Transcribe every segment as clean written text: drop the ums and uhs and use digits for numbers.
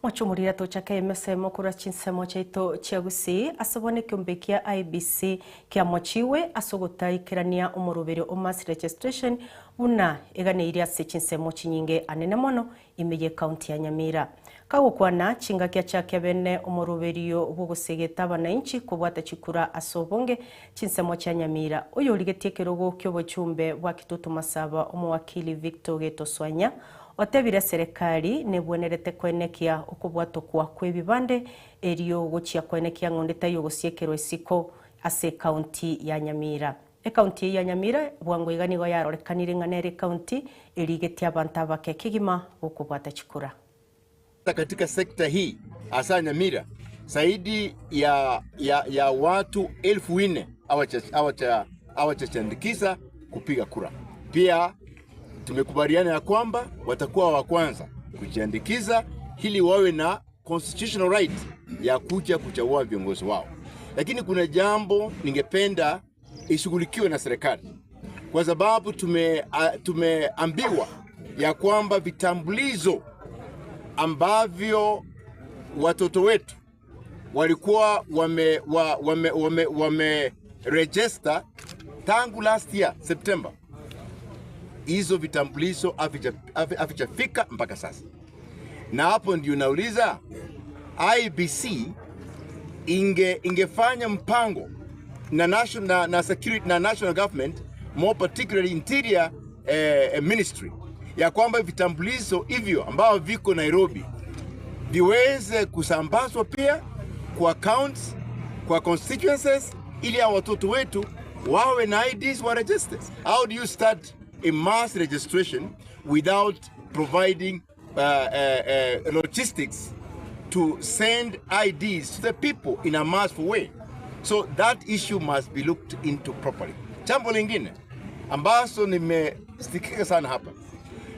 Mwachumurira tochake emesemo kura chinsemo chaito chiagusi asobone kiombe kia IBC kia mochiwe asogotaikerania omorobere o mass registration una eganeiria ase chinsemo chinyinge anene mono imeye county ya Nyamira. Kagokwana chingakia chake bene omoroberio bwogosegeta abananchi kobwata chikura asobonge chinsemo chia Nyamira. Oyo origetie kerogo kiobochumbe bwa Kitutu Masaba omowakili Victor Getoswanya otebire serikali nebwenerete kwenekia okobwatokwa kwebibande erio gochia kwenekia ng'onde tayo gosiekerwa isiko ase county ya Nyamira. Ekaunti ya Nyamira bwango iga nigo yarorekanire ng'a nere county erigetie abantu abake kegima gokobwata chikura. Katika sekta hii hasa Nyamira zaidi ya watu 4,000 hawajajiandikisha kupiga kura. Pia tumekubaliana ya kwamba watakuwa wa kwanza kujiandikisha ili wawe na constitutional right ya kuja kuchagua viongozi wao. Lakini kuna jambo ningependa ishughulikiwe na serikali, kwa sababu tumeambiwa ya kwamba vitambulisho ambavyo watoto wetu walikuwa wame register tangu last year September, hizo vitambulisho havijafika mpaka sasa. Na hapo ndio nauliza IBC ingefanya mpango na national, na security, na national government, more particularly interior ministry, ya kwamba vitambulisho hivyo ambao viko Nairobi viweze kusambazwa pia kwa counts, kwa constituencies, ili hao watoto wetu wawe na IDs wa register. How do you start a mass registration without providing logistics to send IDs to the people in a mass way? So that issue must be looked into properly. Jambo lingine ambazo nimesikitika sana hapa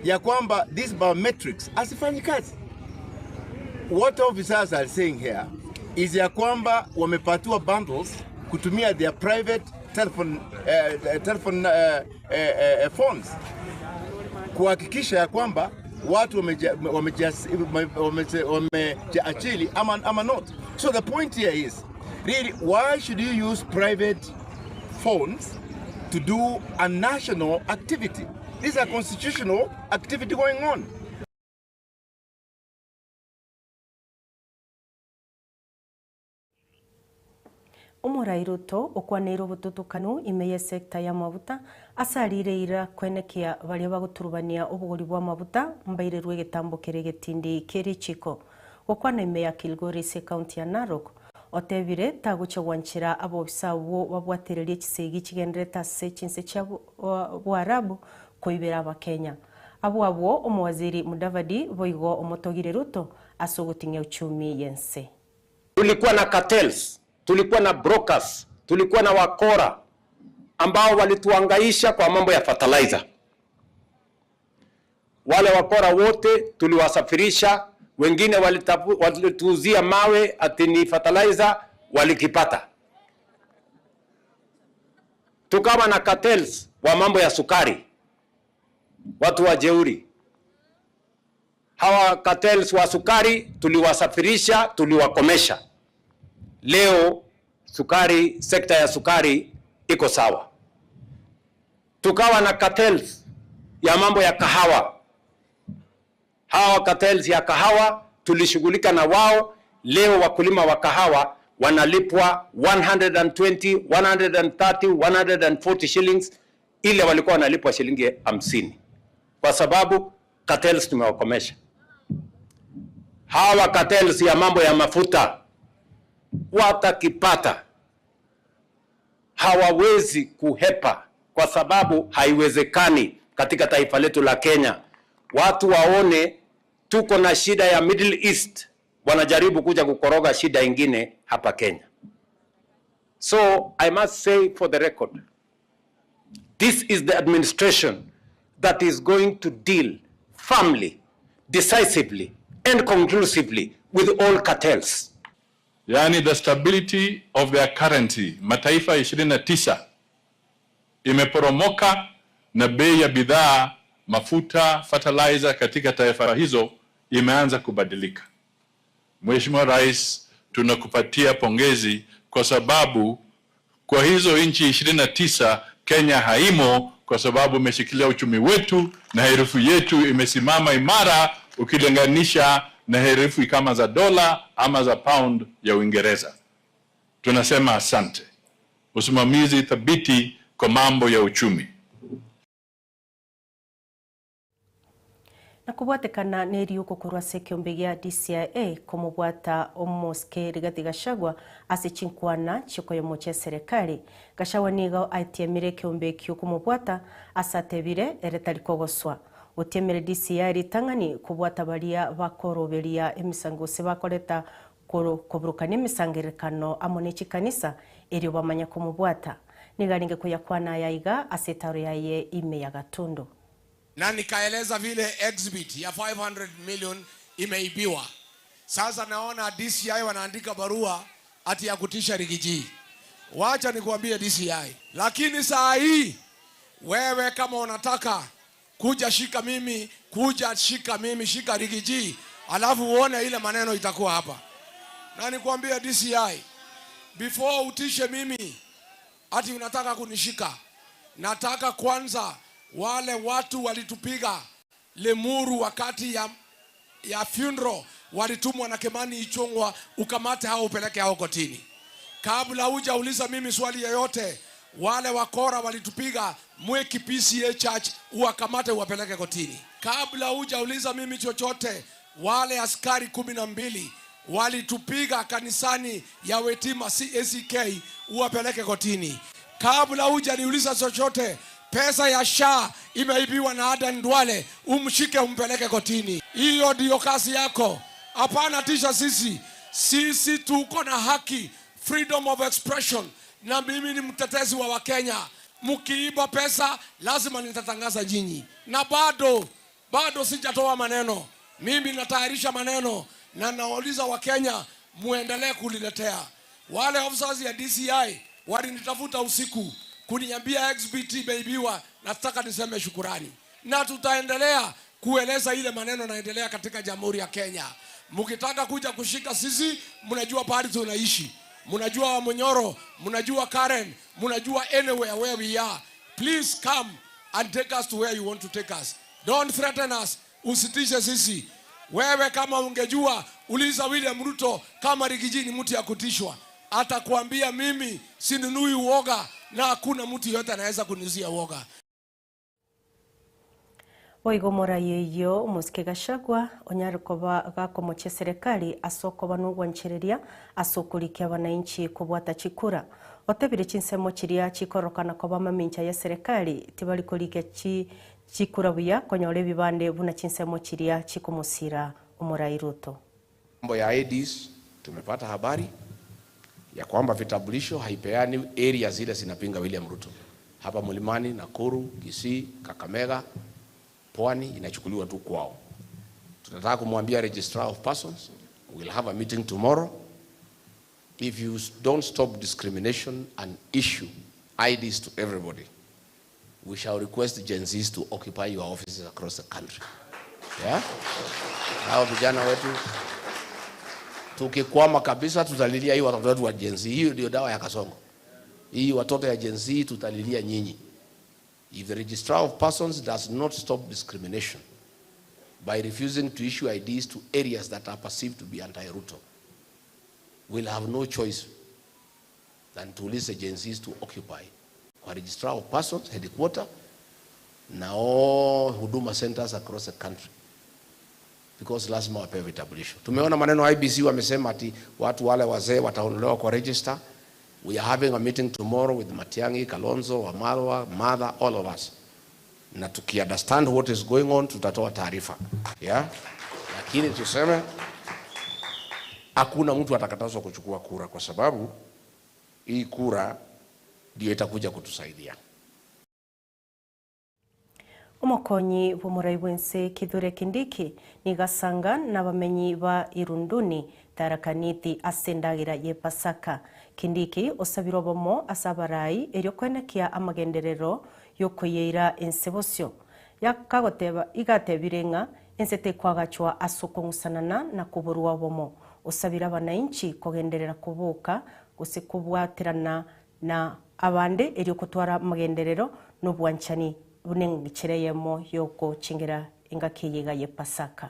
ya kwamba these biometrics hazifanyi kazi. What officers are saying here is ya kwamba wamepatiwa bundles kutumia their private telephone phones kuhakikisha ya kwamba watu wamejiajili ama not. So the point here is really, why should you use private phones to do a national activity? These are constitutional activity going on. Omorai Ruto okwaneire obotutukanu ime ye sekta ya mabuta asarire ira kwenekia baria bagoturubania obogori bwa mabuta mbairerwe egetambo kere getindi keri chiko. Gokwana ime ya Kilgoris county ya Narok otebire tagocha gwanchera abobisa bo babwatererie chisegi chigenderete ase chinse chia Bwarabu koibera abakenya. Abo abwo omowaziri Mudavadi boigo omotogire Ruto ase ogoting'ia uchumi yense. Tulikuwa na cartels, tulikuwa na brokers, tulikuwa na wakora ambao walituangaisha kwa mambo ya fertilizer. Wale wakora wote tuliwasafirisha, wengine walituuzia mawe ati ni fertilizer, walikipata. Tukawa na cartels wa mambo ya sukari, watu wa jeuri. Hawa cartels wa sukari tuliwasafirisha, tuliwakomesha. Leo sukari, sekta ya sukari iko sawa. Tukawa na cartels ya mambo ya kahawa. Hawa cartels ya kahawa tulishughulika na wao. Leo wakulima wa kahawa wanalipwa 120, 130, 140 shillings, ile walikuwa wanalipwa shilingi 50, kwa sababu cartels tumewakomesha. Hawa cartels ya mambo ya mafuta watakipata, hawawezi kuhepa, kwa sababu haiwezekani katika taifa letu la Kenya watu waone tuko na shida ya Middle East, wanajaribu kuja kukoroga shida ingine hapa Kenya. So I must say for the record, this is the administration that is going to deal firmly, decisively and conclusively with all cartels. Yani the stability of their currency, mataifa 29 imeporomoka na bei ya bidhaa, mafuta, fertilizer katika taifa hizo imeanza kubadilika. Mheshimiwa Rais, tunakupatia pongezi kwa sababu kwa hizo nchi 29 Kenya haimo, kwa sababu imeshikilia uchumi wetu na herufi yetu imesimama imara ukilinganisha na herufi kama za dola ama za pound ya Uingereza. Tunasema asante. Usimamizi thabiti kwa mambo ya uchumi. Na kubwatekana n'eriuko korwa ase ekiombe gia DCIA komobwata omosike Rigathi Gachagua ase chinkwana chikoyomo chia serikali. Gachagua nigo aetiemire ekiombe ekio komobwata ase atebire ere tari kogoswa. Otiemire DCI ritang'ani kobwata baria bakoroberia emisango gose bakoreta koburukania emisangerekano amo ne chikanisa erio bamanya komobwata. Nigo arenge koyakwana yaiga ase etaro yaye ime ya Gatundu. Na nikaeleza vile exhibit ya 500 million imeibiwa. Sasa naona DCI wanaandika barua ati ya kutisha Riggy G. Wacha nikuambie DCI. Lakini saa hii wewe kama unataka kuja shika mimi, kuja shika mimi, shika Riggy G, alafu uone ile maneno itakuwa hapa. Na nikuambie DCI, before utishe mimi ati unataka kunishika, nataka kwanza wale watu walitupiga Limuru wakati ya funeral walitumwa na Kimani Ichung'wa, ukamate hao upeleke hao kotini. Kabla hujauliza mimi swali yoyote, wale wakora walitupiga Mwiki PCA Church uwakamate uwapeleke kotini. Kabla hujauliza mimi chochote, wale askari 12 walitupiga kanisani ya Wetima CACK uwapeleke kotini. Kabla hujaniuliza chochote, pesa ya SHA imeibiwa na Aden Duale, umshike umpeleke kotini. Hiyo ndiyo kazi yako. Hapana tisha sisi. Sisi tuko na haki, freedom of expression, na mimi ni mtetezi wa Wakenya. Mkiiba pesa lazima nitatangaza nyinyi. Na bado sijatoa maneno. Mimi natayarisha maneno na nauliza Wakenya muendelee kuliletea. Wale officers ya DCI walinitafuta usiku kuniambia XBT imeibiwa. Nataka niseme shukurani. Na tutaendelea kueleza ile maneno naendelea katika Jamhuri ya Kenya. Mkitaka kuja kushika sisi, mnajua pahali tunaishi. Mnajua Wamunyoro, mnajua Karen, mnajua anywhere where we are. Please come and take us to where you want to take us. Don't threaten us. Usitishe sisi. Wewe kama ungejua, uliza William Ruto kama Riggy G ni mtu ya kutishwa. Atakwambia mimi sinunui uoga na hakuna mtu yote anaweza kunuzia uoga. Oigomora yeyo omosike Gachagua onyare koba gakomochia serikali ase okoba nogwanchereria ase okorikia abananchi kobwata chikura. Otebire chinsemo chiria chikorokana koba amamincha ya serikali tibari korikia chikura buya konyora ebibande buna chinsemo chiria chikomosira omorai Ruto. Mambo ya IDs tumepata habari ya kwamba vitambulisho haipeani area zile zinapinga William Ruto. Hapa Mlimani, Nakuru, Kisii, Kakamega, Pwani inachukuliwa tu kwao. Tunataka kumwambia Registrar of Persons, we'll have a meeting tomorrow. If you don't stop discrimination and issue IDs to everybody, we shall request Gen Zs to occupy your offices across the country. Yeah? Hao vijana wetu tukikwama kabisa tutalilia hii watoto wetu wa Gen Z. Hiyo ndio dawa ya kasongo. Hii watoto ya Gen Z tutalilia nyinyi. If the Registrar of Persons does not stop discrimination by refusing to issue IDs to areas that are perceived to be anti-Ruto, we'll have no choice than to release the Gen Zs to occupy kwa Registrar of Persons headquarter na all Huduma centers across the country, because lazima wapewe vitambulisho. Tumeona maneno IBC wamesema ati watu wale wazee wataondolewa kwa register. We are having a meeting tomorrow with Matiang'i, Kalonzo, Wamalwa, Martha, all of us. Na tuki understand what is going on, tutatoa taarifa. Yeah? Lakini tuseme hakuna mtu atakatazwa kuchukua kura kwa sababu hii kura ndio itakuja kutusaidia. Omokonyi bw'omorai bwense Kithure Kindiki nigasanga n'abamenyi ba Irunduni Tarakaniti ase endagira ye Pasaka. Kindiki osabire obomo ase abarai erio kwenekia amagenderero yokoyeira ense bosio. Yakagoteba igatebire ng'a ense tekwagachwa ase okong'usanana na koborwa obomo. Osabira abananchi kogenderera kuboka gose kubwaterana na abande eri okotwara magenderero n'obwanchani bunengichereyemo yoko chingera engaki yiga ye Pasaka.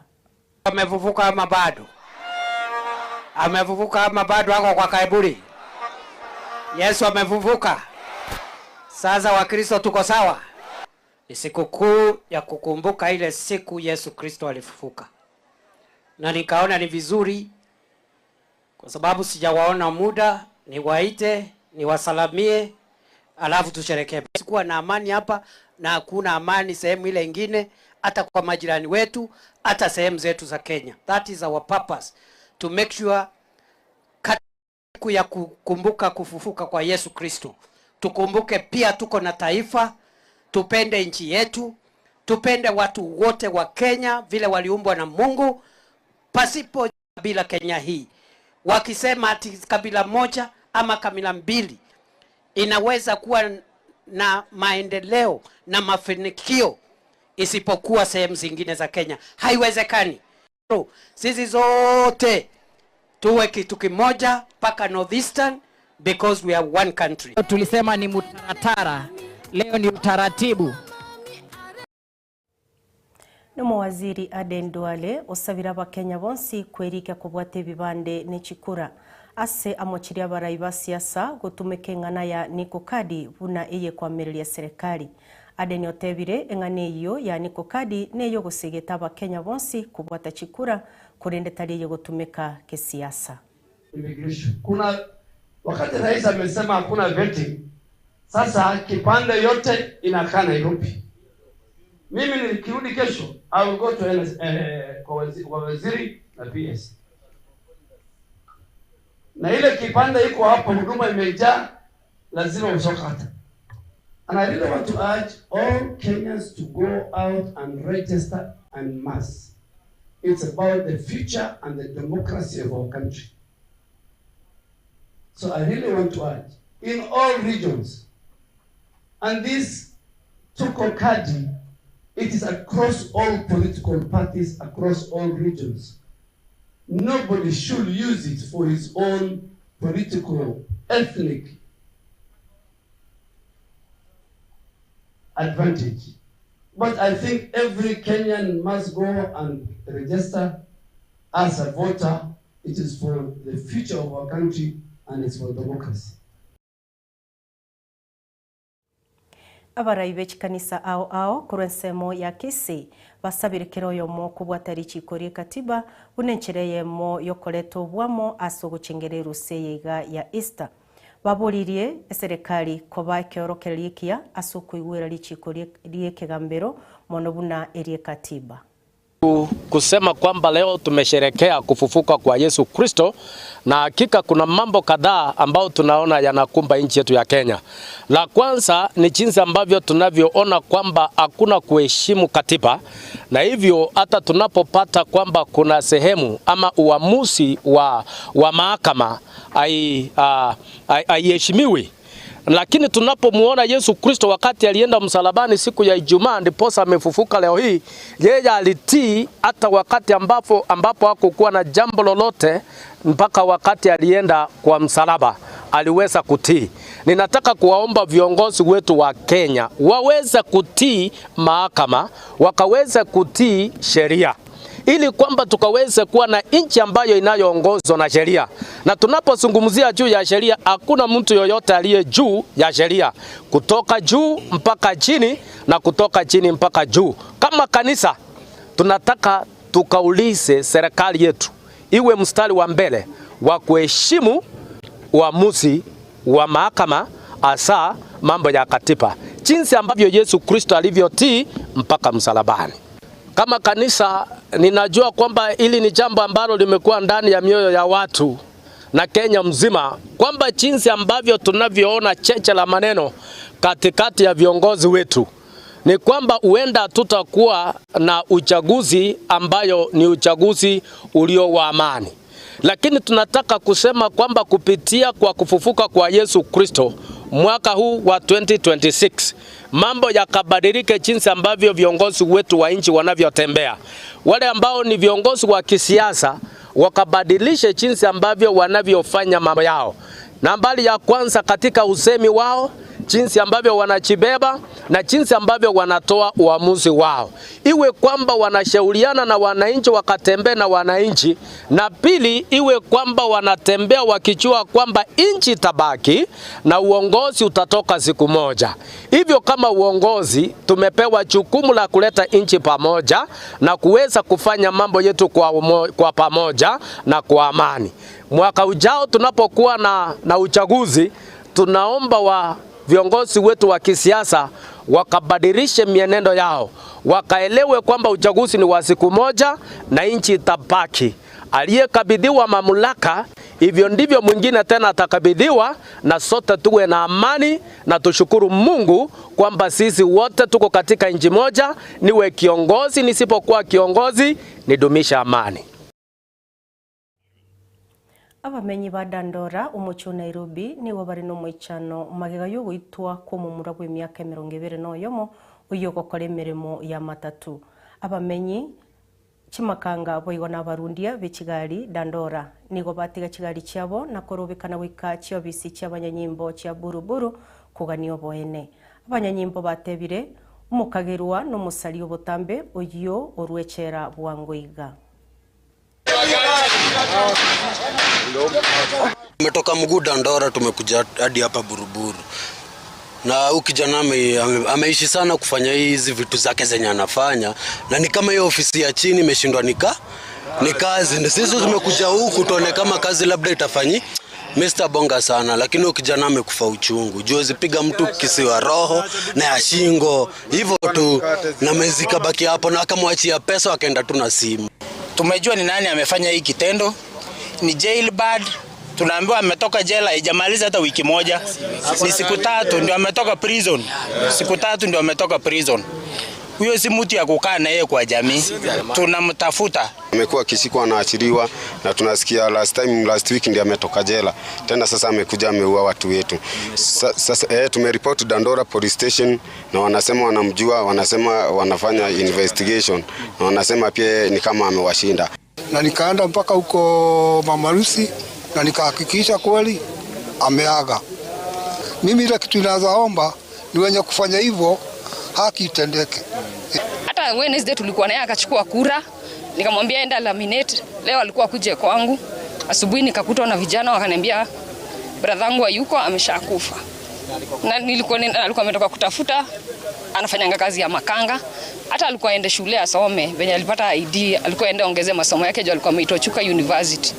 Amevuvuka ama bado? Amevuvuka ama bado? Ako kwa kaburi. Yesu amevuvuka. Sasa Wakristo tuko sawa? Ni sikukuu ya kukumbuka ile siku Yesu Kristo alifufuka. Na nikaona ni vizuri kwa sababu sijawaona muda, niwaite, niwasalamie, alafu tusherekee. Sikuwa na amani hapa na hakuna amani sehemu ile ingine, hata kwa majirani wetu, hata sehemu zetu za Kenya. That is our purpose, to make sure siku ya kukumbuka kufufuka kwa Yesu Kristo, tukumbuke pia tuko na taifa, tupende nchi yetu, tupende watu wote wa Kenya vile waliumbwa na Mungu, pasipo bila Kenya hii. Wakisema ati kabila moja ama kabila mbili inaweza kuwa na maendeleo na mafanikio isipokuwa sehemu zingine za Kenya, haiwezekani. Sisi zote tuwe kitu kimoja mpaka Northeastern, because we are one country. Tulisema ni mutaratara, leo ni utaratibu. N'omowaziri Aden Duale osabira abakenya bonsi kwerika kubwata ebibande n'ekikura ase amochiria abarai ba siasa gotumeka eng'ana ya Niko Kadi buna eye kwamireria serikali. Aden otebire eng'ana eyo ya Niko Kadi neyo gosegeta abakenya bonsi kubwata chikura kurende tari eye gotumeka kisiasa. Immigration. Kuna wakati rais amesema hakuna vetting. Sasa kipande yote inakaa Nairobi. Mimi nikirudi kesho I will go to kwa waziri na PS. Na ile kipande iko hapo, huduma imejaa, lazima usokata. And I really want to urge all Kenyans to go out and register en masse. It's about the future and the democracy of our country. So I really want to urge in all regions. And this Tuko Kadi, it is across all political parties, across all regions. Nobody should use it for his own political, ethnic advantage. But I think every Kenyan must go and register as a voter. It is for the future of our country and it's for democracy. Abarai b'ekikanisa ao ao korwa ensemo ya Kisii basabirekera oyomo kobwata richiko ria katiba buna enchera eyemo yokoreta obwamo ase ogochengera erusa eyeiga ya Easter. Baboririe eserikali koba ekeorokereria ekiya ase okoigwera richiko ria ekegambero mono buna eria katiba. Kusema kwamba leo tumesherekea kufufuka kwa Yesu Kristo, na hakika kuna mambo kadhaa ambayo tunaona yanakumba nchi yetu ya Kenya. La kwanza ni jinsi ambavyo tunavyoona kwamba hakuna kuheshimu katiba, na hivyo hata tunapopata kwamba kuna sehemu ama uamuzi wa mahakama haiheshimiwi. Lakini tunapomuona Yesu Kristo wakati alienda msalabani siku ya Ijumaa ndiposa amefufuka leo hii, yeye alitii hata wakati ambapo hakukuwa na jambo lolote, mpaka wakati alienda kwa msalaba aliweza kutii. Ninataka kuwaomba viongozi wetu wa Kenya waweze kutii mahakama, wakaweze kutii sheria, ili kwamba tukaweze kuwa na nchi ambayo inayoongozwa na sheria. Na tunapozungumzia juu ya sheria, hakuna mtu yoyote aliye juu ya sheria, kutoka juu mpaka chini na kutoka chini mpaka juu. Kama kanisa tunataka tukaulize serikali yetu iwe mstari wa mbele wa kuheshimu uamuzi wa mahakama, hasa mambo ya katiba, jinsi ambavyo Yesu Kristo alivyotii mpaka msalabani. Kama kanisa ninajua kwamba hili ni jambo ambalo limekuwa ndani ya mioyo ya watu na Kenya mzima, kwamba jinsi ambavyo tunavyoona cheche la maneno katikati ya viongozi wetu ni kwamba huenda tutakuwa na uchaguzi ambayo ni uchaguzi ulio wa amani. Lakini tunataka kusema kwamba kupitia kwa kufufuka kwa Yesu Kristo mwaka huu wa 2026 mambo yakabadilike jinsi ambavyo viongozi wetu wa nchi wanavyotembea. Wale ambao ni viongozi wa kisiasa wakabadilishe jinsi ambavyo wanavyofanya mambo yao. Nambari ya kwanza katika usemi wao, jinsi ambavyo wanachibeba na jinsi ambavyo wanatoa uamuzi wao, iwe kwamba wanashauriana na wananchi wakatembea na wananchi, na pili iwe kwamba wanatembea wakijua kwamba nchi itabaki na uongozi utatoka siku moja. Hivyo kama uongozi tumepewa jukumu la kuleta nchi pamoja na kuweza kufanya mambo yetu kwa pamoja na kwa amani. Mwaka ujao tunapokuwa na uchaguzi, tunaomba wa viongozi wetu wa kisiasa wakabadilishe mienendo yao, wakaelewe kwamba uchaguzi ni wa siku moja na nchi itabaki. Aliyekabidhiwa mamlaka, hivyo ndivyo mwingine tena atakabidhiwa, na sote tuwe na amani na tushukuru Mungu kwamba sisi wote tuko katika nchi moja. Niwe kiongozi, nisipokuwa kiongozi, nidumisha amani. Abamenyi ba Dandora umuco Nairobi nibo bari no mwicano magega yo gwitwa kumumura gw'emyaka 21 uyo gokora emirimo ya matatu. Abamenyi chimakanga boigo n'abarundia b'ekigali Dandora nigo batiga kigali kyabo nakorobekana wika chiobisi ky'abanyanyimbo kya Buruburu kuganio boene. Abanyanyimbo batebire umukagerwa n'umusali obutambe uyo orwechera bwangoiga. Tumetoka mguu Dandora tumekuja hadi hapa Buruburu. Na huyu kijana ameishi sana kufanya hizi vitu zake zenye anafanya, na ni kama hiyo ofisi ya chini imeshindwa ni kazi. Sisi tumekuja huku tuone kama kazi labda itafanyi. Mr. Bonga sana, lakini huyu kijana amekufa uchungu. Juzi piga mtu kisiwa roho na ya shingo hivyo tu, na mezika baki hapo, na akamwachia pesa akaenda tu na simu. Tumejua ni nani amefanya hii kitendo. Ni jailbird. Tunaambiwa ametoka jela, haijamaliza hata wiki moja. Ni siku tatu ndio ametoka prison. Siku tatu ndio ametoka prison. Huyo si mtu ya kukaa na yeye kwa jamii. Tunamtafuta. Amekuwa akishikwa na achiliwa, na tunasikia last week ndio ametoka jela. Tena sasa amekuja ameua watu wetu. Sasa tumeripoti Dandora Police Station na wanasema wanamjua, wanasema wanafanya investigation na wanasema pia ni kama amewashinda. Na nikaenda mpaka huko Mamarusi na nikahakikisha kweli ameaga. Mimi ile kitu ninazoomba ni wenye kufanya hivyo haki itendeke. Hata Wednesday tulikuwa naye akachukua kura, nikamwambia enda laminate. Leo alikuwa kuje kwangu. Asubuhi nikakutwa na vijana wakaniambia brother wangu hayuko, ameshakufa. Na alikuwa ametoka kutafuta, anafanyanga kazi ya makanga. Hata alikuwa aende shule asome, venye alipata ID alikuwa aende ongeze masomo yake juu alikuwa ameitwa Chuka University.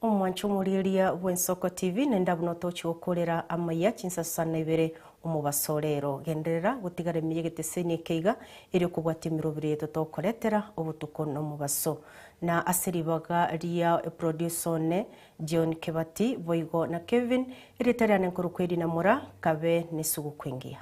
Omwancho muriria bw'Ensoko TV nenda bunoto chokorera amaya chinsasana ibere omubasorero genderera gutigara emiyegete seni keiga eri okobwatia emirobiri yetu tokoretera obotuko n'omubaso na aseribaga ria producer John Kebati boigo na Kevin eritariane nkorukweri na mura kabe nesugu kwingia.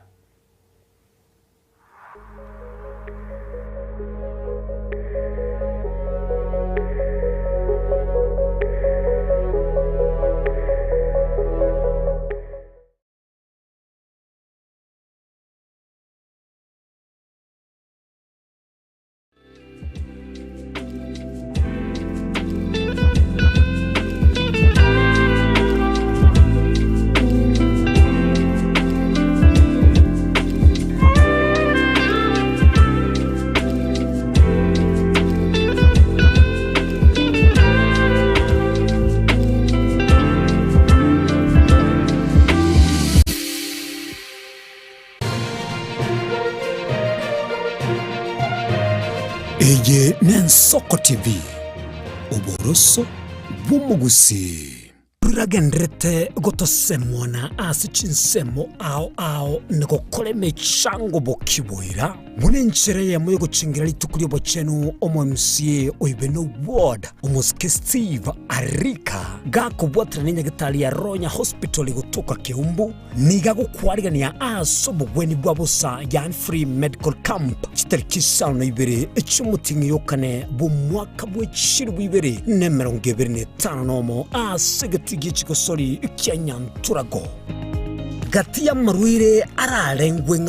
Eye n'Ensoko TV oboroso bw'omugusi ruragendrete gotosemwana ase chinsemo ao ao nigokora emechango bokiboira mune nchere yemo yogochingera rituko ryobochenu omo MCA oibeno ward omosike Steve Arika gakobwatana n'enyagetari ya Ronya Hospital gotoka Keumbu niga gokwarigania ase obogweni bwa bosa yan free medical camp chitariki isano na ibere echomoting'i yokane bw'omwaka bw'echiri bw'ibere na emerongo ebere na etano nomo ase egetigi echigosori kia Nyanturago gati ya marwire ararengwe.